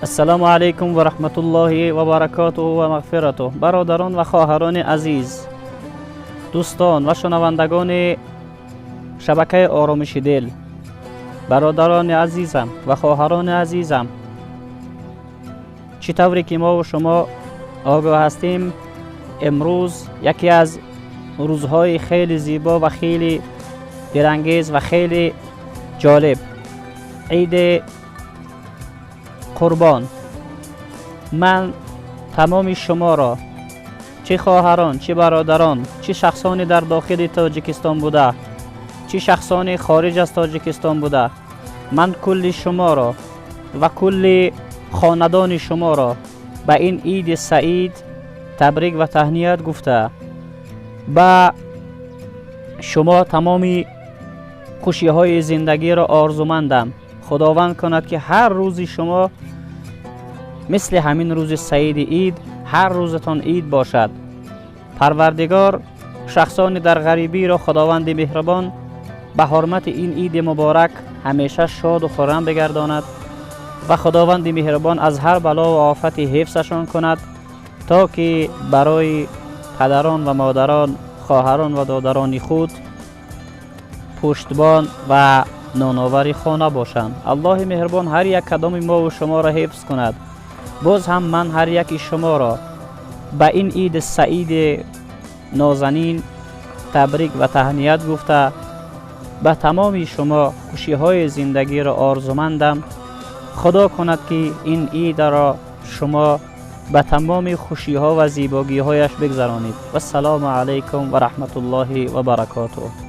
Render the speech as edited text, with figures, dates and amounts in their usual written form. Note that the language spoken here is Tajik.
Ассалому алайкум ва раҳматуллоҳи ва баракотуҳу ва мағфиратуҳ. Бародарон ва хоҳарони азиз, дӯстон ва шунавандагони шабакаи Оромиши дил, бародарони азизам ва хоҳарони азизам, чӣ тавре ки мо шумо огоҳ ҳастем, имрӯз яке аз рӯзҳои хеле зебо ва хеле дилангез ва хеле ҷолиб, Иди Қурбон. Ман тамоми шуморо, чӣ хоҳарон, чӣ бародарон, чӣ шахсоне дар дохили Тоҷикистон буда, чӣ шахсоне хориҷ аз Тоҷикистон буда, ман кулли шуморо ва кулли хонадони шуморо ба ин Иди саид табрик ва таҳният гуфта, ба шумо тамоми хушиҳои зиндагиро орзумандам. Худованд кунад, ки ҳар рӯзи шумо мисли ҳамин рӯзи саиди ид, ҳар рӯзатон ид бошад. Парвардигор шахсони дар ғарибиро Худованди меҳрубон ба ҳурмати ин иди муборак ҳамеша шоду хуррам бигардонад ва Худованди меҳрубон аз ҳар бало ва офате ҳифзашон кунад, то ки барои падарон ва модарон, хоҳарон ва додарони худ пуштбон ва ноновари хона бошанд. Аллоҳи меҳрубон ҳар як кадоми мову шуморо ҳифз кунад. Боз ҳам ман ҳар яки шуморо ба ин иди саиди нозанин табрик ва таҳният гуфта, ба тамоми шумо хушиҳои зиндагиро орзумандам. Худо кунад, ки ин идро шумо ба тамоми хушиҳо ва зебогиҳояш бигзаронед. Вассалому алайкум ва раҳматуллоҳи ва баракотуҳ.